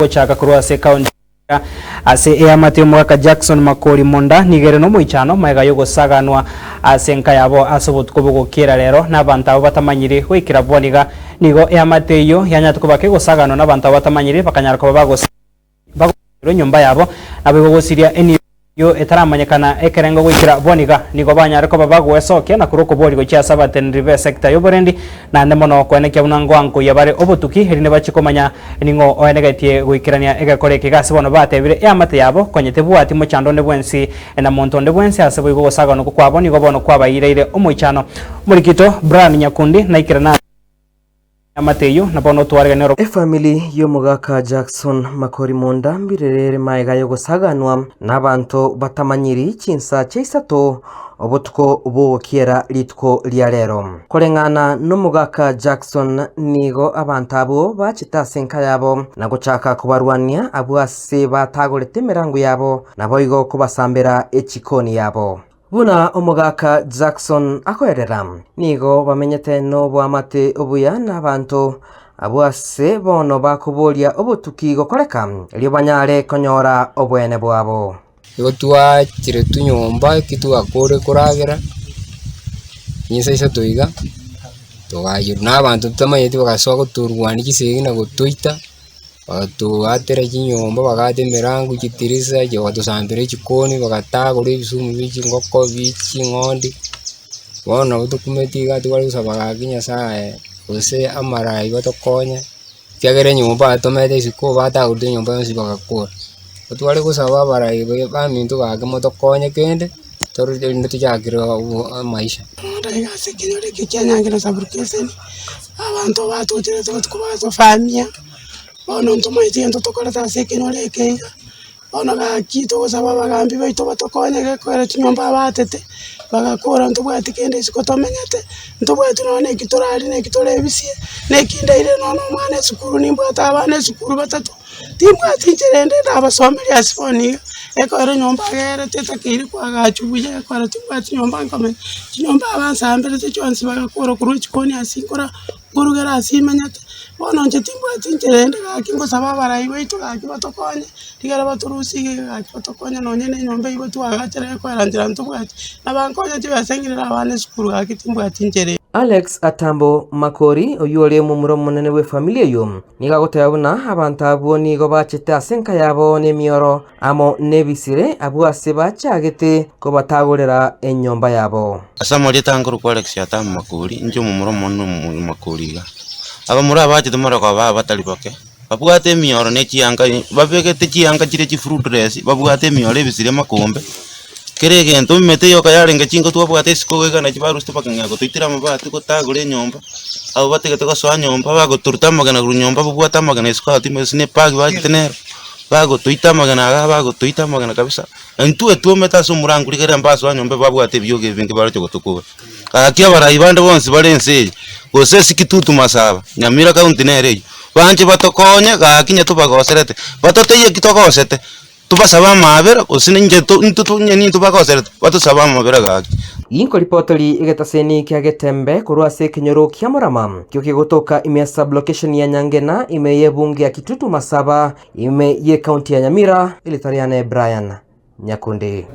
Gochaka korwa ase ekaunti ya ase eamate y'omogaka Jackson Makori Monda nigo ere nomoichano magega y'ogosaganwa ase enka yabo ase obotuko bogokiera rero nabanto abwo batamanyiri goikera boniga. Nigo eamate eyio yanyarete koba kegosaganwa nabanto abwo batamanyiri bakanyara koba bagosaberwa enyomba yabo naboigo gosiria enibo eyio etaramanyekana ekerengo goikera boniga. Nigo banyare koba bagoesokia na korwa okobori gochia ase abateneneri b'esecta y'oborendi naende mono koenekia buna ngoankoyia bare obotuki erinde bachie komanya ning'o oenegetie goikerania egekora eke iga ase bono batebire eamate yabo konya tebwati mochando onde bwensi na monto onde bwensi ase boigo ogosaganwa okwo kwabo nigo bono kwabaireire omoichano. Omorikito Brian Nyakundi naikerane ase. Eamate eyio, na bono otwaregane oro. Efamiri y'omogaka Jackson Makori Monda mbirere ere magega y'ogosaganwa n'abanto batamanyiri chinsa chia isato obotuko bw'ogokiera rituko ria rero. Koreng'ana n'omogaka Jackson nigo abanto abwo bachete ase enka yabo na gochaka kobarwania abwo ase batagorete emerango yabo naboigo kobasambera echikoni yabo. Buna omogaka Jackson akoerera, nigo bamenyete noboamate obuya nabanto abwo ase bono bakoboria obotuki gokoreka erio banyare konyora obwene bwabo. Igo twachire nyomba eki twakore koragera, chinsa isato iga, togayerwa na abanto totamanyeti bagasoa gotorwania chisegi na gotoita. Bagatoatera chinyomba, bagaata emerango, chitirisa, bagatosambera echikoni, bagatagora ebisumu bie chingoko, bie ching'ondi, bono nabo tokumeti iga tobare gosaba gaki nyasaye, gose amarai batokonye, ekiagera enyomba batomete isiko batagorete enyomba yonsi bagakora. Totware gosaba abarai baminto gaki motokonye kende, torore erinde tochakere amaisha. Bono iga ase ekenyoro eke kia Nyangira Sub-location, abanto batocherete botuko bagatofamia. Bono ntomaeti egento tokorete ase ekenyoro eke iga, bono gaki togosaba abagambi baito batokonye gekoera chinyomba abatete, bagakora ntobwati kende isiko tomenyete, ntobwati nonye na eki torarie na eki torebisie, na eki ndaire nonye na omwana esukuru nimbwate abana esukuru batato, timbwati nchera ende ndabasomerie ase bono iga, ekoera enyomba agerete etakeire koagachwa buya ekora timbwati nyomba nkomenya, chinyomba abansamberete chionsi bagakora korwa echikoni ase nkora. Nkorugera ase imenyete, bono inche timbwati inchera ende gaki ngosaba abarai baito gaki batokonye, rigere batorusie iga iga gaki batokonye nonye na enyomba eywo twagachera ekoera nchera ntobwati, na bankonye chibesa ng'irere abana esukuru gaki timbwati inchera eye. Alex Atambo Makori, oyio ore omomura omonene bw'efamiri eyio, nigo agoteba buna abanto abwo nigo bachete ase enka yabo nemioro amo nebisire abwo ase bachagete kobatagorera enyomba yabo. Ase amarieta nkorokwa Alex Atamu Makori, inche omomura omonene omo Makori iga. Abamura abachete morokobao aba batari bake, babwate emioro ne chianga babegete chianga chire chifruitless, babwate emioro ebisire amakombe, kera egento emete yoka yarenge chinko twabwate isiko iga nachi barusete bakang'ea gotoitera amabati gotagora enyomba, abwo batigete gosoa nyomba bagotoruta amagena korwa nyomba babwate amagena isiko abwo timanyeti gose ne ebag bachete nero, bagotoita amagena igaa bagotoita amagena kabisa. Intwe twomete ase omorango rigereria mbasoa nyomba babwate ebiogo ebinge baroche gotokoba. Gaki abarai bande bonsi bare ense eye, gose ase Kitutu Masaba, Nyamira County nere eyio, banche batokonye gaki onye tobagoserete, batotebie eki togosete, tobasabe amaabera gose ninche to intwe to onye nintwe bagoserete, batosabe amabera gaki. Inkoripotori egetaseni kia Getembe korwa ase ekenyoro kia Murama, ekio kegotoka ime ya sub-location ya Nyangena ime y'ebunge ya Kitutu Masaba, Ime y'Ekaunti ya Nyamira, eritari yane Brian Nyakundi.